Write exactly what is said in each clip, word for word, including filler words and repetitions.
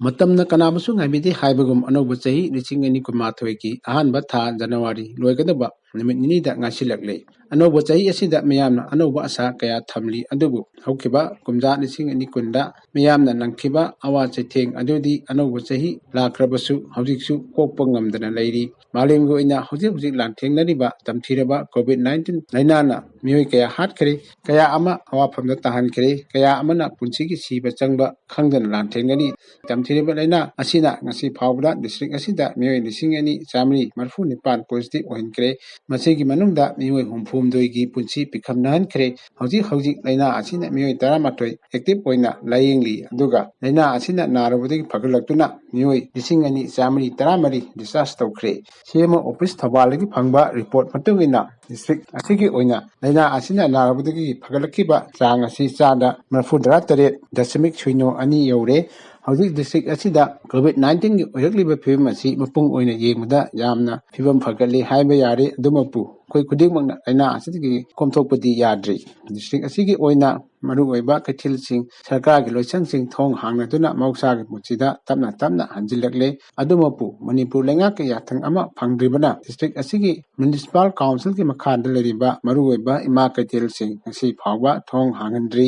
ꯃꯇꯝꯅ ꯀꯅꯥꯕꯨꯁꯨ ꯉꯥꯏꯕꯤꯗꯦ ꯍꯥꯏꯕꯒꯨꯝ ꯑꯅꯧꯕ ꯆꯍꯤ ꯂꯤꯁꯤꯡ ꯑꯅꯤ ꯀꯨꯟꯃꯥꯊꯣꯏꯒꯤ ꯑꯍꯥꯟꯕ ꯊꯥ ꯖꯅꯋꯥꯔꯤ ꯂꯣꯏꯒꯗꯕ ꯅꯨꯃꯤꯠ ꯅꯤꯅꯤꯗ ꯉꯥꯏꯁꯤꯜꯂꯛꯂꯦ꯫ ꯑꯅꯧꯕ ꯆꯍꯤ ꯑꯁꯤꯗ ꯃꯤꯌꯥꯝꯅ ꯑꯅꯧꯕ ꯑꯁꯥ ꯀꯌꯥ ꯊꯝꯂꯤ, ꯑꯗꯨꯕꯨ ꯍꯧꯈꯤꯕ ꯀꯨꯝꯖꯥ ꯂꯤꯁꯤꯡ ꯑꯅꯤ ꯀꯨꯟꯗ ꯃꯤꯌꯥꯝꯅ ꯅꯪꯈꯤꯕ ꯑꯋꯥ ꯆꯩꯊꯦꯡ ꯑꯗꯨꯗꯤ ꯑꯅꯧꯕ ꯆꯍꯤ ꯂꯥꯛꯈ꯭ꯔꯕꯁꯨ ꯍꯧꯖꯤꯛꯁꯨ ꯀꯣꯛꯄ ꯉꯝꯗꯅ ꯂꯩꯔꯤ꯫ ꯃꯥꯂꯦꯝꯒꯤ ꯑꯣꯏꯅ ꯍꯧꯖꯤꯛ ꯍꯧꯖꯤꯛ ꯂꯥꯟꯊꯦꯡꯅꯔꯤꯕ ꯇꯝꯊꯤꯔꯕ ꯀꯣꯚꯤꯗ ꯅꯥꯏꯟꯇꯤꯟ ꯂꯥꯏꯅꯥꯅ ꯃꯤꯑꯣꯏ ꯀꯌꯥ ꯍꯥꯠꯈ꯭ꯔꯦ, ꯀꯌꯥ ꯑꯃ ꯑꯋꯥꯐꯝꯗ ꯇꯥꯍꯟꯈ꯭ꯔꯦ, ꯀꯌꯥ ꯑꯃꯅ ꯄꯨꯟꯁꯤꯒꯤ ꯁꯤꯕ ꯆꯪꯕ ꯈꯪꯗꯅ ꯂꯥꯟꯊꯦꯡꯅꯔꯤ꯫ ꯇꯝꯊꯤꯔꯤꯕ ꯂꯥꯏꯅꯥ ꯑꯁꯤꯅ ꯉꯁꯤ ꯐꯥꯎꯕꯗ ꯗꯤꯁꯇ꯭ꯔꯤꯛ ꯑꯁꯤꯗ ꯃꯤꯑꯣꯏ ꯂꯤꯁꯤꯡ ꯑꯅꯤ ꯆꯥꯃꯔꯤ ꯃꯔꯤꯐꯨ ꯅꯤꯄꯥꯟ ꯄꯣꯖꯤꯇꯤꯚ ꯑꯣꯏꯍꯟꯈ꯭ꯔꯦ꯫ ꯃꯁꯤꯒꯤ ꯃꯅꯨꯡꯗ ꯃꯤꯑꯣꯏ ꯍꯨꯝꯐꯨ ꯍꯨꯝꯗꯣꯏꯒꯤ ꯄꯨꯟꯁꯤ ꯄꯤꯈꯝꯅꯍꯟꯈ꯭ꯔꯦ꯫ ꯍꯧꯖꯤꯛ ꯍꯧꯖꯤꯛ ꯂꯥꯏꯅꯥ ꯑꯁꯤꯅ ꯃꯤꯑꯣꯏ ꯇꯔꯥꯃꯥꯊꯣꯏ ꯑꯦꯛꯇꯤꯚ ꯑꯣꯏꯅ ꯂꯥꯌꯦꯡꯂꯤ, ꯑꯗꯨꯒ ꯂꯥꯏꯅꯥ ꯑꯁꯤꯅ ꯅꯥꯔꯨꯕꯗꯒꯤ ꯐꯒꯠꯂꯛꯇꯨꯅ ꯃꯤꯑꯣꯏ ꯂꯤꯁꯤꯡ ꯑꯅꯤ ꯆꯥꯃꯔꯤ ꯇꯔꯥꯃꯔꯤ ꯗꯤꯁꯆꯥꯔꯖ ꯇꯧꯈ꯭ꯔꯦ꯫ ꯁꯤ ꯑꯦꯝ ꯑꯣ ꯑꯣꯐꯤꯁ ꯊꯧꯕꯥꯜꯗꯒꯤ ꯐꯪꯕ ꯔꯤꯄꯣꯔꯠ ꯃꯇꯨꯡ ꯏꯟꯅ ꯗꯤꯁꯇ꯭ꯔꯤꯛ ꯑꯁꯤꯒꯤ ꯑꯣꯏꯅ ꯂꯥꯏꯅꯥ ꯑꯁꯤꯅ ꯅꯥꯔꯨꯕꯗꯒꯤ ꯐꯒꯠꯂꯛꯈꯤꯕ ꯆꯥꯡ ꯑꯁꯤ ꯆꯥꯗ ꯃꯔꯤꯐꯨ ꯇꯔꯥ ꯇꯔꯦꯠ ꯗꯁꯃꯤꯛ ꯁꯤꯅꯣ ꯑꯅꯤ ꯌꯧꯔꯦ꯫ ꯍꯧꯖꯤꯛ ꯗꯤꯁꯇ꯭ꯔꯤꯛ ꯑꯁꯤꯗ ꯀꯣꯚꯤꯗ ꯅꯥꯏꯟꯇꯤꯟꯒꯤ ꯑꯣꯏꯔꯛꯂꯤꯕ ꯐꯤꯕꯝ ꯑꯁꯤ ꯃꯄꯨꯡ ꯑꯣꯏꯅ ꯌꯦꯡꯕꯗ ꯌꯥꯝꯅ ꯐꯤꯕꯝ ꯐꯒꯠꯂꯤ ꯍꯥꯏꯕ ꯌꯥꯔꯦ꯫ ꯑꯗꯨꯃꯛꯄꯨ ꯑꯩꯈꯣꯏ ꯈꯨꯗꯤꯡꯃꯛꯅ ꯂꯥꯏꯅꯥ ꯑꯁꯤꯗꯒꯤ ꯀꯣꯝꯊꯣꯛꯄꯗꯤ ꯌꯥꯗ꯭ꯔꯤ꯫ ꯗꯤꯁꯇ꯭ꯔꯤꯛ ꯑꯁꯤꯒꯤ ꯑꯣꯏꯅ ꯃꯔꯨꯑꯣꯏꯕ ꯀꯩꯊꯦꯜꯁꯤꯡ, ꯁꯔꯀꯥꯔꯒꯤ ꯂꯣꯏꯁꯪꯁꯤꯡ ꯊꯣꯡ ꯍꯥꯡꯅꯗꯨꯅ ꯃꯍꯧꯁꯥꯒꯤ ꯄꯨꯟꯁꯤꯗ ꯇꯞꯅ ꯇꯞꯅ ꯍꯟꯖꯤꯜꯂꯛꯂꯦ꯫ ꯑꯗꯨꯃꯛꯄꯨ ꯃꯅꯤꯄꯨꯔ ꯂꯩꯉꯥꯛꯀꯤ ꯌꯥꯊꯪ ꯑꯃ ꯐꯪꯗ꯭ꯔꯤꯕꯅ ꯗꯤꯁꯇ꯭ꯔꯤꯛ ꯑꯁꯤꯒꯤ ꯃ꯭ꯌꯨꯅꯤꯁꯤꯄꯥꯜ ꯀꯥꯎꯟꯁꯤꯜꯒꯤ ꯃꯈꯥꯗ ꯂꯩꯔꯤꯕ ꯃꯔꯨꯑꯣꯏꯕ ꯏꯃꯥ ꯀꯩꯊꯦꯜꯁꯤꯡ ꯉꯁꯤ ꯐꯥꯎꯕ ꯊꯣꯡ ꯍꯥꯡꯍꯟꯗ꯭ꯔꯤ꯫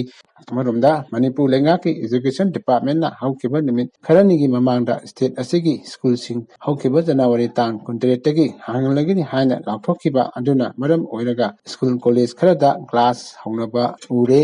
ꯑꯃꯔꯣꯝꯗ ꯃꯅꯤꯄꯨꯔ ꯂꯩꯉꯥꯛꯀꯤ ꯏꯖꯨꯀꯦꯁꯟ ꯗꯤꯄꯥꯔꯠꯃꯦꯟꯅ ꯍꯧꯈꯤꯕ ꯅꯨꯃꯤꯠ ꯈꯔꯅꯤꯒꯤ ꯃꯃꯥꯡꯗ ꯁ꯭ꯇꯦꯠ ꯑꯁꯤꯒꯤ ꯁ꯭ꯀꯨꯜꯁꯤꯡ ꯍꯧꯈꯤꯕ ꯖꯅꯋꯥꯔꯤ ꯇꯥꯡ ꯀꯨꯟꯇꯔꯦꯠꯇꯒꯤ ꯍꯥꯡꯍꯜꯂꯒꯅꯤ ꯍꯥꯏꯅ ꯂꯥꯎꯊꯣꯛꯈꯤꯕ ꯑꯗꯨꯅ ꯃꯔꯝ ꯑꯣꯏꯔꯒ ꯁ꯭ꯀꯨꯜ ꯀꯣꯂꯦꯖ ꯈꯔꯗ ꯀ꯭ꯂꯥꯁ ꯍꯧꯅꯕ ꯎꯔꯦ꯫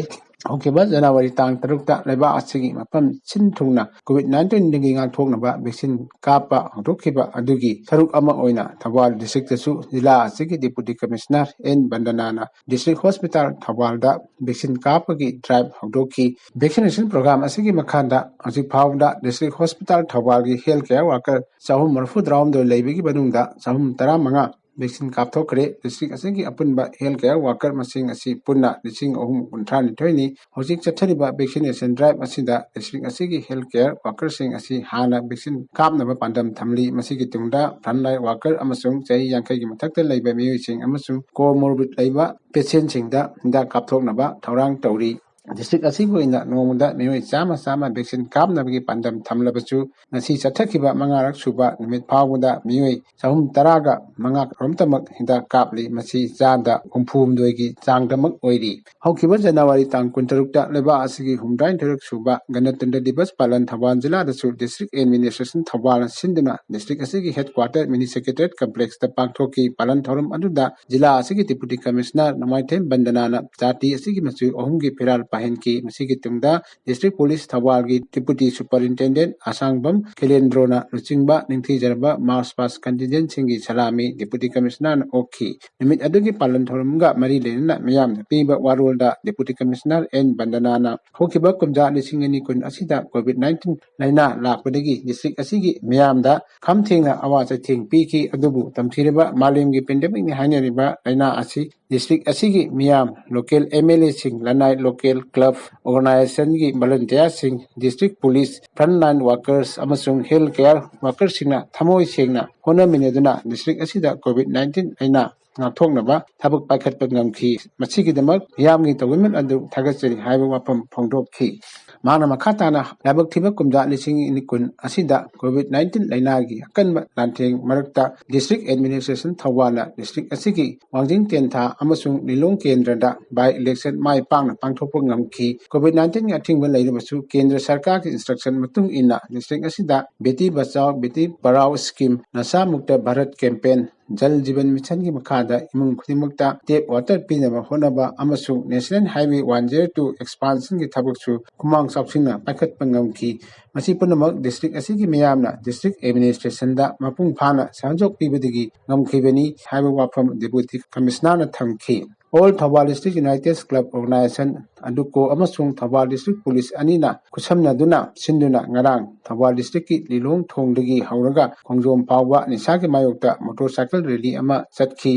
ꯍꯧꯈꯤꯕ ꯖꯅꯋꯥꯔꯤ ꯇꯥꯡ ꯇꯔꯨꯛꯇ ꯂꯩꯕꯥꯛ ꯑꯁꯤꯒꯤ ꯃꯐꯝ ꯁꯤꯟ ꯊꯨꯡꯅ ꯀꯣꯚꯤꯗ ꯅꯥꯏꯟꯇꯤꯟꯗꯒꯤ ꯉꯥꯛꯊꯣꯛꯅꯕ ꯚꯦꯛꯁꯤꯟ ꯀꯥꯞꯄ ꯍꯧꯗꯣꯛꯈꯤꯕ ꯑꯗꯨꯒꯤ ꯁꯔꯨꯛ ꯑꯃ ꯑꯣꯏꯅ ꯊꯧꯕꯥꯜ ꯗꯤꯁꯇ꯭ꯔꯤꯛꯇꯁꯨ ꯖꯤꯂꯥ ꯑꯁꯤꯒꯤ ꯗꯤꯄꯨꯇꯤ ꯀꯃꯤꯁꯅꯔ ꯑꯦꯟ ꯕꯟꯗꯅꯥꯅ ꯗꯤꯁꯇ꯭ꯔꯤꯛ ꯍꯣꯁꯄꯤꯇꯥꯜ ꯊꯧꯕꯥꯜꯗ ꯚꯦꯛꯁꯤꯟ ꯀꯥꯞꯄꯒꯤ ꯗ꯭ꯔꯥꯏꯚ ꯍꯧꯗꯣꯛꯈꯤ꯫ ꯚꯦꯛꯁꯤꯅꯦꯁꯟ ꯄ꯭ꯔꯣꯒ꯭ꯔꯥꯝ ꯑꯁꯤꯒꯤ ꯃꯈꯥꯗ ꯍꯧꯖꯤꯛ ꯐꯥꯎꯕꯗ ꯗꯤꯁꯇ꯭ꯔꯤꯛ ꯍꯣꯁꯄꯤꯇꯥꯜ ꯊꯧꯕꯥꯜꯒꯤ ꯍꯦꯜꯊ ꯀꯦꯌꯔ ꯋꯥꯔꯀꯔ ꯆꯍꯨꯝ ꯃꯔꯤꯐꯨ ꯇꯔꯥꯍꯨꯝꯗꯣꯏ ꯂꯩꯕꯒꯤ ꯃꯅꯨꯡꯗ ꯆꯍꯨꯝ ꯇꯔꯥꯃꯉꯥ ꯚꯦꯛꯁꯤꯟ ꯀꯥꯞꯊꯣꯛꯈ꯭ꯔꯦ꯫ ꯗꯤꯁꯇ꯭ꯔꯤꯛ ꯑꯁꯤꯒꯤ ꯑꯄꯨꯟꯕ ꯍꯦꯜꯊ ꯀꯦꯌꯔ ꯋꯥꯔꯀꯔ ꯃꯁꯤꯡ ꯑꯁꯤ ꯄꯨꯟꯅ ꯂꯤꯁꯤꯡ ꯑꯍꯨꯝ ꯀꯨꯟꯊ꯭ꯔꯥ ꯅꯤꯊꯣꯏꯅꯤ꯫ ꯍꯧꯖꯤꯛ ꯆꯠꯊꯔꯤꯕ ꯚꯦꯛꯁꯤꯅꯦꯁꯟ ꯗ꯭ꯔꯥꯏꯚ ꯑꯁꯤꯗ ꯗꯤꯁꯇ꯭ꯔꯤꯛ ꯑꯁꯤꯒꯤ ꯍꯦꯜꯊ ꯀꯦꯌꯔ ꯋꯥꯔꯀꯔꯁꯤꯡ ꯑꯁꯤ ꯍꯥꯟꯅ ꯚꯦꯛꯁꯤꯟ ꯀꯥꯞꯅꯕ ꯄꯥꯟꯗꯝ ꯊꯝꯂꯤ꯫ ꯃꯁꯤꯒꯤ ꯇꯨꯡꯗ ꯐ꯭ꯔꯟꯂꯥꯏꯟ ꯋꯥꯔꯀꯔ ꯑꯃꯁꯨꯡ ꯆꯍꯤ ꯌꯥꯡꯈꯩꯒꯤ ꯃꯊꯛꯇ ꯂꯩꯕ ꯃꯤꯑꯣꯏꯁꯤꯡ ꯑꯃꯁꯨꯡ ꯀꯣꯃꯣꯔꯕꯤꯗ ꯂꯩꯕ ꯄꯦꯁꯦꯟꯁꯤꯡꯗ ꯍꯤꯗꯥꯛ ꯀꯥꯞꯊꯣꯛꯅꯕ ꯊꯧꯔꯥꯡ ꯇꯧꯔꯤ꯫ ꯗꯤꯁꯇ꯭ꯔꯤꯛ ꯑꯁꯤꯒꯤ ꯑꯣꯏꯅ ꯅꯣꯡꯃꯗ ꯃꯤꯑꯣꯏ ꯆꯥꯝꯃ ꯆꯥꯝꯃ ꯚꯦꯛꯁꯤꯟ ꯀꯥꯞꯅꯕꯒꯤ ꯄꯥꯟꯗꯝ ꯊꯝꯂꯕꯁꯨ, ꯉꯁꯤ ꯆꯠꯊꯈꯤꯕ ꯃꯉꯥꯔꯛ ꯁꯨꯕ ꯅꯨꯃꯤꯠ ꯐꯥꯎꯕꯗ ꯃꯤꯑꯣꯏ ꯆꯍꯨꯝ ꯇꯔꯥꯒ ꯃꯉꯥ ꯔꯣꯝꯇꯃꯛ ꯍꯤꯗꯥꯛ ꯀꯥꯞꯂꯤ꯫ ꯃꯁꯤ ꯆꯥꯗ ꯍꯨꯝꯐꯨ ꯍꯨꯝꯗꯣꯏꯒꯤ ꯆꯥꯡꯗꯃꯛ ꯑꯣꯏꯔꯤ꯫ ꯍꯧꯈꯤꯕ ꯖꯅꯋꯥꯔꯤ ꯇꯥꯡ ꯀꯨꯟꯇꯔꯨꯛꯇ ꯂꯩꯕꯥꯛ ꯑꯁꯤꯒꯤ ꯍꯨꯝꯗ꯭ꯔꯥꯅꯤꯊꯣꯏꯔꯛ ꯁꯨꯕ ꯒꯅꯇꯟꯇ꯭ꯔ ꯗꯤꯕꯁ ꯄꯥꯂꯟ ꯊꯧꯕꯥꯜ ꯖꯤꯂꯥꯗꯁꯨ ꯗꯤꯁꯇ꯭ꯔꯤꯛ ꯑꯦꯗꯃꯤꯅꯤꯁꯇ꯭ꯔꯦꯁꯟ ꯊꯧꯕꯥꯜꯅ ꯁꯤꯟꯗꯨꯅ ꯗꯤꯁꯇ꯭ꯔꯤꯛ ꯑꯁꯤꯒꯤ ꯍꯦꯗꯀ꯭ꯋꯥꯇꯔ ꯃꯤꯅꯤ ꯁꯦꯀ꯭ꯔꯦꯇꯔꯤꯌꯦꯠ ꯀꯝꯄ꯭ꯂꯦꯛꯁꯇ ꯄꯥꯡꯊꯣꯛꯈꯤ꯫ ꯄꯥꯂꯟ ꯊꯧꯔꯝ ꯑꯗꯨꯗ ꯖꯤꯂꯥ ꯑꯁꯤꯒꯤ ꯗꯤꯄꯨꯇꯤ ꯀꯃꯤꯁꯅꯔ ꯅꯣꯡꯃꯥꯏꯊꯦꯝ ꯕꯟꯗꯅꯥꯅ ꯖꯥꯇꯤ ꯑꯁꯤꯒꯤ ꯃꯆꯨ ꯑꯍꯨꯝꯒꯤ ꯐꯤꯔꯥꯜ ꯄꯥꯏꯍꯟꯈꯤ꯫ ꯃꯁꯤꯒꯤ ꯇꯨꯡꯗ ꯗꯤꯁꯇ꯭ꯔꯤꯛ ꯄꯨꯂꯤꯁ ꯊꯧꯕꯥꯜꯒꯤ ꯗꯤꯄꯨꯇꯤ ꯁꯨꯄꯔꯤꯟꯇꯦꯟꯗꯦꯟꯠ ꯑꯁꯥꯡꯕꯝ ꯈꯤꯂꯦꯟꯗ꯭ꯔꯣꯅ ꯂꯨꯆꯤꯡꯕ ꯅꯤꯡꯊꯤꯖꯔꯕ ꯃꯥꯔꯆ ꯄꯥꯁ ꯀꯟꯇꯤꯟꯖꯦꯟꯠꯁꯤꯡꯒꯤ ꯁꯂꯥꯃꯤ ꯗꯤꯄꯨꯇꯤ ꯀꯃꯤꯁꯅꯔꯅ ꯑꯣꯛꯈꯤ꯫ ꯅꯨꯃꯤꯠ ꯑꯗꯨꯒꯤ ꯄꯥꯂꯟ ꯊꯧꯔꯝꯒ ꯃꯔꯤ ꯂꯩꯅꯅ ꯃꯤꯌꯥꯝꯅ ꯄꯤꯕ ꯋꯥꯔꯣꯜꯗ ꯗꯤꯄꯨꯇꯤ ꯀꯃꯤꯁꯅꯔ ꯑꯦꯟ ꯕꯟꯗꯅꯥꯅ ꯍꯧꯈꯤꯕ ꯀꯨꯝꯖꯥ ꯂꯤꯁꯤꯡ ꯑꯅꯤ ꯀꯨꯟ ꯑꯁꯤꯗ ꯀꯣꯚꯤꯗ ꯅꯥꯏꯟꯇꯤꯟ ꯂꯥꯏꯅꯥ ꯂꯥꯛꯄꯗꯒꯤ ꯗꯤꯁꯇ꯭ꯔꯤꯛ ꯑꯁꯤꯒꯤ ꯃꯤꯌꯥꯝꯗ ꯈꯝ ꯊꯦꯡꯅ ꯑꯋꯥ ꯆꯩꯊꯦꯡ ꯄꯤꯈꯤ꯫ ꯑꯗꯨꯕꯨ ꯇꯝꯊꯤꯔꯕ ꯃꯥꯂꯦꯝꯒꯤ ꯄꯦꯟꯗꯦꯃꯤꯛꯅꯤ ꯍꯥꯏꯅꯔꯤꯕ ꯂꯥꯏꯅꯥ ꯑꯁꯤ ꯗꯤꯁꯇ꯭ꯔꯤꯛ ꯑꯁꯤꯒꯤ ꯃꯤꯌꯥꯝ, ꯂꯣꯀꯦꯜ ꯑꯦꯝ ꯑꯦꯜ ꯑꯦꯁꯤꯡ, ꯂꯅꯥꯏ ꯂꯣꯀꯦꯜ ꯀ꯭ꯂꯕ ꯑꯣꯔꯒꯅꯥꯏꯖꯦꯁꯟꯒꯤ ꯚꯣꯂꯨꯟꯇꯤꯌꯥꯔꯁꯤꯡ, district police, front line workers ꯑꯃꯁꯨꯡ ꯍꯦꯜꯊ ꯀꯦꯌꯔ ꯋꯥꯔꯀꯔꯁꯤꯡꯅ ꯊꯃꯣꯏ ꯁꯦꯡꯅ ꯍꯣꯠꯅꯃꯤꯟꯅꯗꯨꯅ ꯗꯤꯁꯇ꯭ꯔꯤꯛ ꯑꯁꯤꯗ ꯀꯣꯚꯤꯗ ꯅꯥꯏꯟꯇꯤꯟ ꯂꯥꯏꯅꯥ ꯉꯥꯛꯊꯣꯛꯅꯕ ꯊꯕꯛ ꯄꯥꯏꯈꯠꯄ ꯉꯝꯈꯤ꯫ ꯃꯁꯤꯒꯤꯗꯃꯛ ꯃꯤꯌꯥꯝꯒꯤ ꯇꯧꯕꯤꯃꯜ ꯑꯗꯨ ꯊꯥꯒꯠꯆꯔꯤ ꯍꯥꯏꯕ ꯋꯥꯐꯝ ꯐꯣꯡꯗꯣꯛꯈꯤ꯫ ꯃꯍꯥꯛꯅ ꯃꯈꯥ ꯇꯥꯅ ꯂꯥꯏꯕꯛ ꯊꯤꯕ ꯀꯨꯝꯖꯥ ꯂꯤꯁꯤꯡ ꯑꯅꯤ ꯀꯨꯟ ꯑꯁꯤꯗ ꯀꯣꯚꯤꯗ ꯅꯥꯏꯟꯇꯤꯟ ꯂꯥꯏꯅꯥꯒꯤ ꯑꯀꯟꯕ ꯂꯥꯟꯊꯦꯡ ꯃꯔꯛꯇ ꯗꯤꯁꯇ꯭ꯔꯤꯛ ꯑꯦꯗꯃꯤꯅꯤꯁꯇ꯭ꯔꯦꯁꯟ ꯊꯧꯕꯥꯜꯅ ꯗꯤꯁꯇ꯭ꯔꯤꯛ ꯑꯁꯤꯒꯤ ꯋꯥꯡꯖꯤꯡ ꯇꯦꯟꯊꯥ ꯑꯃꯁꯨꯡ ꯂꯤꯂꯣꯡ ꯀꯦꯟꯗ꯭ꯔꯗ ꯕꯥꯏ ꯏꯂꯦꯛꯁꯟ ꯃꯥꯏ ꯄꯥꯛꯅ ꯄꯥꯡꯊꯣꯛꯄ ꯉꯝꯈꯤ꯫ ꯀꯣꯚꯤꯗ ꯅꯥꯏꯟꯇꯤꯟꯒꯤ ꯑꯊꯤꯡꯕ ꯂꯩꯔꯕꯁꯨ ꯀꯦꯟꯗ꯭ꯔ ꯁꯔꯀꯥꯔꯒꯤ ꯏꯟꯁꯇ꯭ꯔꯛꯁꯟ ꯃꯇꯨꯡ ꯏꯟꯅ ꯗꯤꯁꯇ꯭ꯔꯤꯛ ꯑꯁꯤꯗ ꯕꯦꯇꯤ ꯕꯆꯥꯎ ꯕꯦꯇꯤ ꯄꯔꯥꯎ ꯁ꯭ꯀꯤꯝ, ꯅꯁꯥ ꯃꯨꯛꯇ ꯚꯥꯔꯠ ꯀꯦꯝꯄꯦꯟ, ꯖꯜ ꯖꯤꯕꯟ ꯃꯤꯁꯟꯒꯤ ꯃꯈꯥꯗ ꯏꯃꯨꯡ ꯈꯨꯗꯤꯡꯃꯛꯇ ꯇꯦꯞ ꯋꯥꯇꯔ ꯄꯤꯅꯕ ꯍꯣꯠꯅꯕ ꯑꯃꯁꯨꯡ national highway one zero two ꯑꯦꯛꯁꯄꯥꯟꯁꯟꯒꯤ ꯊꯕꯛꯁꯨ ꯈꯨꯃꯥꯡ ꯆꯥꯎꯁꯤꯟꯅ ꯄꯥꯏꯈꯠꯄ ꯉꯝꯈꯤ꯫ ꯃꯁꯤ ꯄꯨꯝꯅꯃꯛ ꯗꯤꯁꯇ꯭ꯔꯤꯛ ꯑꯁꯤꯒꯤ ꯃꯤꯌꯥꯝꯅ ꯗꯤꯁꯇ꯭ꯔꯤꯛ ꯑꯦꯗꯃꯤꯅꯤꯁꯇ꯭ꯔꯦꯁꯟꯗ ꯃꯄꯨꯡ ꯐꯥꯅ ꯁꯍꯖꯣꯛ ꯄꯤꯕꯗꯒꯤ ꯉꯝꯈꯤꯕꯅꯤ ꯍꯥꯏꯕ ꯋꯥꯐꯝ ꯗꯤꯄꯨꯇꯤ ꯀꯃꯤꯁꯅꯔꯅ ꯊꯝꯈꯤ꯫ All Thoubal district united club organisation, ꯑꯗꯨꯀꯣ ꯑꯃꯁꯨꯡ ꯊꯧꯕꯥꯜ ꯗꯤꯁꯇ꯭ꯔꯤꯛ ꯄꯨꯂꯤꯁ ꯑꯅꯤꯅ ꯈꯨꯠꯁꯝꯅꯗꯨꯅ ꯁꯤꯟꯗꯨꯅ ꯉꯔꯥꯡ ꯊꯧꯕꯥꯜ ꯗꯤꯁꯇ꯭ꯔꯤꯛꯀꯤ ꯂꯤꯂꯣꯡ ꯊꯣꯡꯗꯒꯤ ꯍꯧꯔꯒ ꯈꯣꯡꯖꯣꯝ ꯐꯥꯎꯕ ꯅꯤꯁꯥꯒꯤ ꯃꯥꯌꯣꯛꯇ ꯃꯣꯇꯣꯔ ꯁꯥꯏꯀꯜ ꯔꯦꯂꯤ ꯑꯃ ꯆꯠꯈꯤ꯫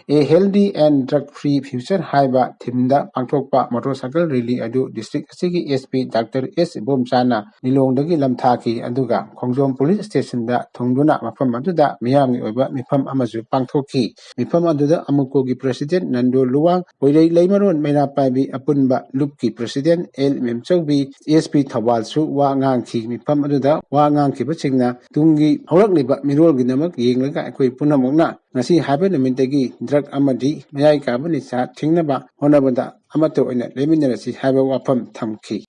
A healthy and drug free future ꯍꯥꯏꯕ ꯊꯤꯝꯗ ꯄꯥꯡꯊꯣꯛꯄ ꯃꯣꯇꯣꯔ ꯁꯥꯏꯀꯜ ꯔꯦꯂꯤ ꯑꯗꯨ ꯗꯤꯁꯇ꯭ꯔꯤꯛ ꯑꯁꯤꯒꯤ ꯑꯦꯁ ꯄꯤ ꯗꯥꯛꯇꯔ ꯑꯦꯁ ꯏꯕꯣꯝꯆꯥꯅ ꯂꯤꯂꯣꯡꯗꯒꯤ ꯂꯝꯊꯥꯈꯤ꯫ ꯑꯗꯨꯒ ꯈꯣꯡꯖꯣꯝ ꯄꯨꯂꯤꯁ ꯁ꯭ꯇꯦꯁꯟꯗ ꯊꯨꯡꯗꯨꯅ ꯃꯐꯝ ꯑꯗꯨꯗ ꯃꯤꯌꯥꯝꯒꯤ ꯑꯣꯏꯕ ꯃꯤꯐꯝ ꯑꯃꯁꯨ ꯄꯥꯡꯊꯣꯛꯈꯤ꯫ ꯃꯤꯐꯝ ꯑꯗꯨꯗ ꯑꯃꯨꯀꯣꯒꯤ ꯄ꯭ꯔꯦꯁꯤꯗꯦꯟꯠ ꯅꯟꯗꯣ ꯂꯨꯋꯥꯡ, ꯀꯣꯏꯔꯩ ꯂꯩꯃꯔꯣꯟ ꯃꯩꯔꯥ ꯄꯥꯏꯕꯤ ꯑꯄꯨꯟꯕ ꯂꯨꯞꯀꯤ ꯄ꯭ꯔꯁꯤꯗꯦꯟ ꯑꯦꯜ ꯃꯦꯝꯆꯧꯕꯤ, ꯑꯦꯁ ꯄꯤ ꯊꯧꯕꯥꯜꯁꯨ ꯋꯥ ꯉꯥꯡꯈꯤ꯫ ꯃꯤꯐꯝ ꯑꯗꯨꯗ ꯋꯥ ꯉꯥꯡꯈꯤꯕꯁꯤꯡꯅ ꯇꯨꯡꯒꯤ ꯍꯧꯔꯛꯂꯤꯕ ꯃꯤꯔꯣꯜꯒꯤꯗꯃꯛ ꯌꯦꯡꯂꯒ ꯑꯩꯈꯣꯏ ꯄꯨꯝꯅꯃꯛꯅ ꯉꯁꯤ ꯍꯥꯏꯕ ꯅꯨꯃꯤꯠꯇꯒꯤ ꯗ꯭ꯔꯒ ꯑꯃꯗꯤ ꯃꯌꯥꯏ ꯀꯥꯕ ꯅꯤꯁꯥ ꯊꯤꯡꯅꯕ ꯍꯣꯠꯅꯕꯗ ꯑꯃꯠꯇ ꯑꯣꯏꯅ ꯂꯦꯞꯃꯤꯟꯅꯔꯁꯤ ꯍꯥꯏꯕ ꯋꯥꯐꯝ ꯊꯝꯈꯤ꯫